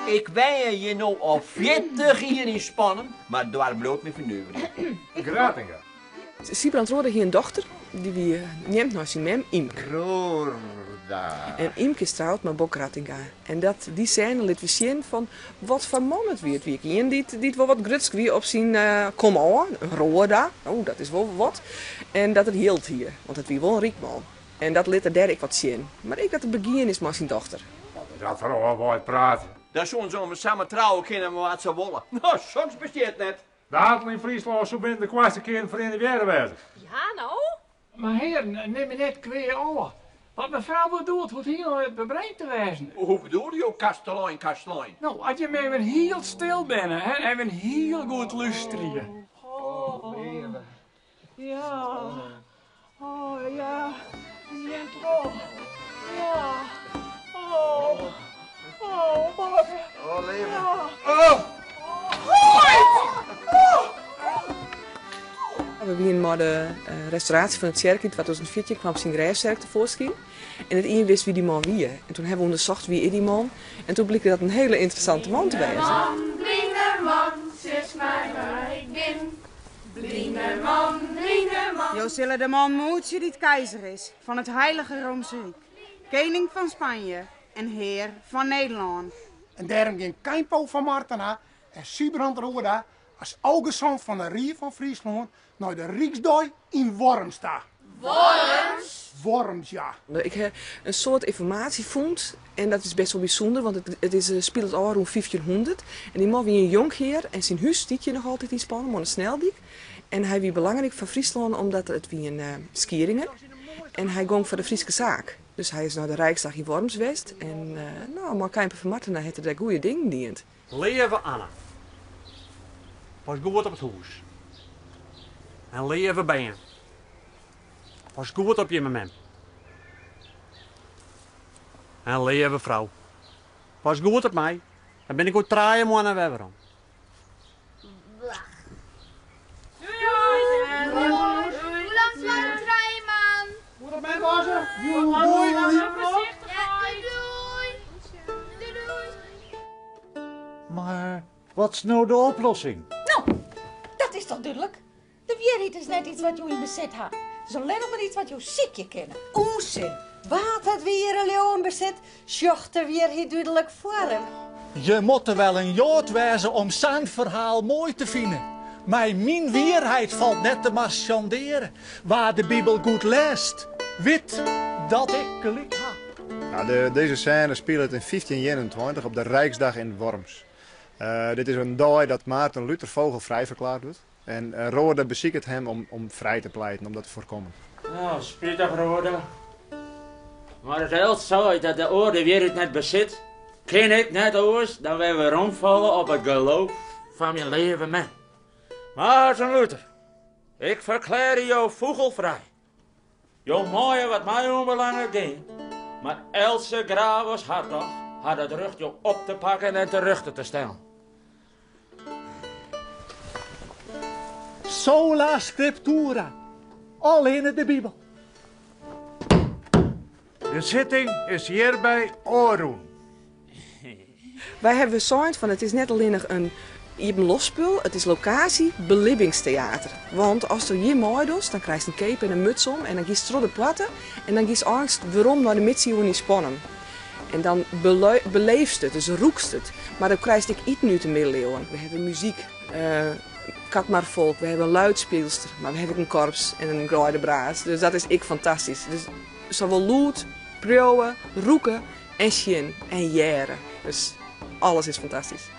Ik wenje hjir no al 40 jier yn Spannum, mar it doarp bliuwt my fernuverjen. Gratinga. Sybrand Roorda hie in dochter, dy wie neamd nei syn mem Ymk. Roorda. En Ymk is troud mei Bok Grattinga. En dat, dy sêne lit wer sjen fan wat foar man it wie. It wie ek ien dy't, dy't wol wat grutsk wie op syn komôf, in Roorda, oh dat is wol wat. En dat er jild hie, want it wie wol in ryk man. En dat lit er dêr ek wat sjen. Mar ek dat er begien is mei syn dochter. Wat is dat foar ôfwaaid praat? Dan soenen se ommers samar trouwe kinne mei wa't se wolle. No, soks bestiet net. De adel yn Fryslân soe binnen de koartste kearen ferrinnewearre wêze. Ja, no? Mar hearen, nim my net kwea ôf. Wat mefrou bedoelt hoecht hielendal net bebreed te wêzen. Hoe bedoele jo, kastelein, kastlein? No, as jim even hiel stil binne en even hiel goed lústerje. Ja, oh ja, jim troch. Ja, oh, oh, Bok. Oh, leave. Ja. Oh! We wienen mei de restauraasje fan de tsjerke yn 2014 kwam syn grêfsêrk tefoarskyn. En net ien wist wie dy man wie. En toen hawwe we ûndersocht wie is dy man. En toen bliek dat in hiele ynteressante man te wêzen. Man, bline man, sis my wêr ik bin. Bline man, bline man. Jo sille de man moetsje dy't keizer is fan it Heilige Roomse Ryk, kening fan Spanje en hear fan Nederlân. En dêrom gean Keimpo fan Martena en Sybrand Roorda as ôfgesant fan de Rie fan Fryslân nei de Ryksdei yn Worms ta. Worms? Worms, ja. Ik ha in soad ynformaasje fûn en dat is best wol bysûnder, want it is spilet ôf rûn 1500. En dy man wie in jonkhear en syn hús stiet hjir noch altyd yn Spannum oan de Sneldyk. En hy wie belangryk foar Fryslân omdat it wie in Skieringer en hy gong foar de Fryske saak. Dus hy is nei de Rijksdag yn Worms west en no, mei Keimpe fan Martena hat er dêr goede dingen dien. Leave Anna, pas goed op it hûs. En leave bern, pas goed op jimme mem. En leave frou, pas goed op my, dan bin ik oer trije moanne wer werom. Doei! Hoe lang duorret trije man? Goed op mem passe. Doei. Ja, doei! Doei doei! Mar wat is no de oplossing? No, dat is toch dúdlik? De wierheid is net iets wat jo yn besit ha. It is allinnich mar iets wat jo sykje kinne. Ûnsin! Wa't it wiere leauwen besit, sjocht de wierheid dúdlik foar him. Je moatte wel in Joad wêze om sa'n ferhaal moai te finen. Mei myn wierheid falt net te marsjandearen. Wa de Bibel goed lêst, wit dat ik gelyk ha. Nou, de, dizze sêne spilet yn 1521 op de Rijksdag in Worms. Dit is in dei dat Maarten Luther vogelvrij ferklearre wurdt. En Roorda besiket him om, om frij te pleiten om dat te foarkommen. Oh, spitich Roorda. Mar as elts seit dat de oar de wierheid net besit, kin ik net oars dan wer weromfalle op it geloof fan myn leave mem. Maarten Luther, ik ferklearje jo fûgelfrij. Jo meie wat my oanbelanget gean, mar eltse graaf as hartoch hat it rjocht jo op te pakken en terjochte te stellen. Sola scriptura, allinne de Bibel. De sitting is hjirby ôfrûn. Wy hawwe sein fan it is net allinnich in iepenloftspul, it is lokaasje belibbingsteater. Want asto hjir meidochst, dan krijst in cape en in muts om en dan giest troch de poarte en dan giest eins werom nei de midsiuwen yn Spannum. En dan beleefst it, dus rûkst it. Mar dan krijst ek iten út de middeleeuwen. We hawwe muzyk, Katmarfolk, we hawwe in luidspylster, mar we hawwe ek in korps en in greidebraas. Dus dat is ek fantastysk. Dus sawol lûd, priuwe, rûke en sjen en hearre. Dus alles is fantastysk.